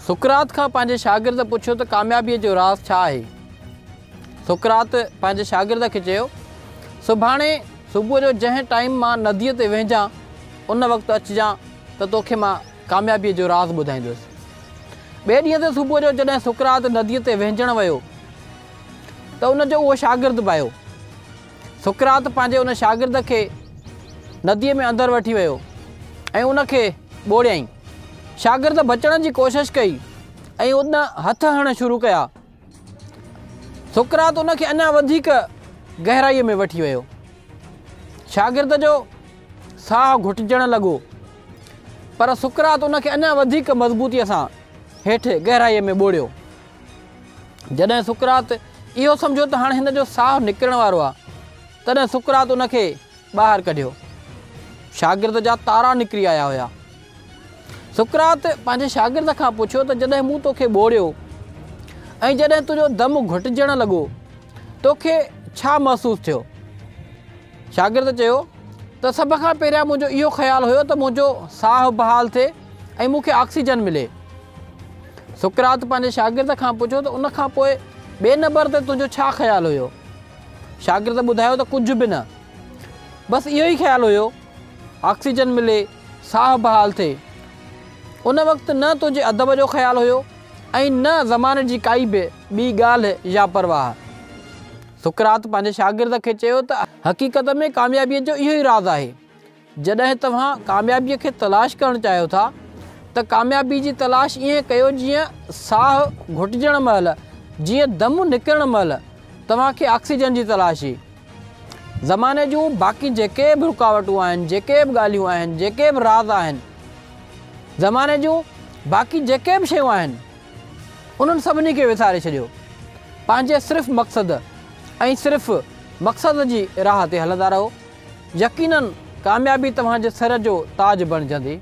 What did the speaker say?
سقراط کان پنهنجي شاگرد پڇيو ته ڪاميابيء جو راز ڇا آهي؟ سقراط پنهنجي شاگرد کي چيو، سڀاڻي صبح جو جنهن ٽائيم مان نديء تي وهنجان، ان وقت اچجان ته توکي مان ڪاميابيء جو راز ٻڌائيندس. ٻئي ڏينهن تي صبح جو جڏهن سقراط نديء تي وهنجڻ ويو ته ان جو اهو شاگرد به آيو. سقراط پنهنجي ان شاگرد کي نديء ۾ اندر وٺي ويو ۽ ان کي ٻوڙيائين. شاگرد بچڻ جي ڪوشش ڪئي ۽ ان هٿ هڻڻ شروع ڪيا. سقراط ان کي اڃا وڌيڪ گهرائيء ۾ وٺي ويو. شاگرد جو ساهه گهٽجڻ لڳو، پر سقراط ان کي اڃا وڌيڪ مضبوطيء سان هيٺ گهرائيء ۾ ٻوڙيو. جڏهن سقراط اهو سمجهيو ته هاڻ هن جو ساهه نڪرڻ وارو آهي، تڏهن سقراط ان کي ٻاهر ڪڍيو. شاگرد جا تارا نڪري آيا هيا. سقراط پنهنجي شاگرد کان پڇيو ته جڏهن مون توکي ٻوڙيو ۽ جڏهن تنهنجو دم گهٽجڻ لڳو، توکي ڇا محسوس ٿيو؟ شاگرد چيو ته سڀ کان پهريان منهنجو اهو خيال هيو ته منهنجو ساهه بحال ٿئي ۽ مون کي آڪسيجن ملي. سقراط پنهنجي شاگرد کان پڇيو ته ان کان پوء ٻئي نمبر تي تنهنجو ڇا خيال هيو؟ شاگرد ٻڌايو ته ڪجهه به نه. بس اهو ئي خيال هيو، آڪسيجن ملي، ساهه بحال ٿئي. ان وقت نه تنهنجي ادب جو خيال هيو ۽ نه زماني جي ڪائي به ٻي ڳالهه يا پرواهه. سقراط پنهنجي شاگرد کي چيو ته حقيقت ۾ ڪاميابيء جو اهو ئي راز آهي. جڏهن توهان ڪاميابيء کي تلاش ڪرڻ چاهيو ٿا ته ڪاميابي جي تلاش ائين ڪيو جيئن ساهه گهٽجڻ مهل، جيئن دم نڪرڻ مهل توهان کي آڪسيجن جي تلاش هئي. زماني جون باقي جيڪي به رڪاوٽون آهن، جيڪي به ڳالهيون آهن، جيڪي به راز آهن، زماني جون باقي جيڪي به شيون آهن، انهن سڀني کي وساري ڇڏيو. پنهنجي صرف مقصد ۽ صرف مقصد جي راهه تي هلندا رهو. يقيناً ڪاميابي توهان جي سر جو تاج بڻجندي.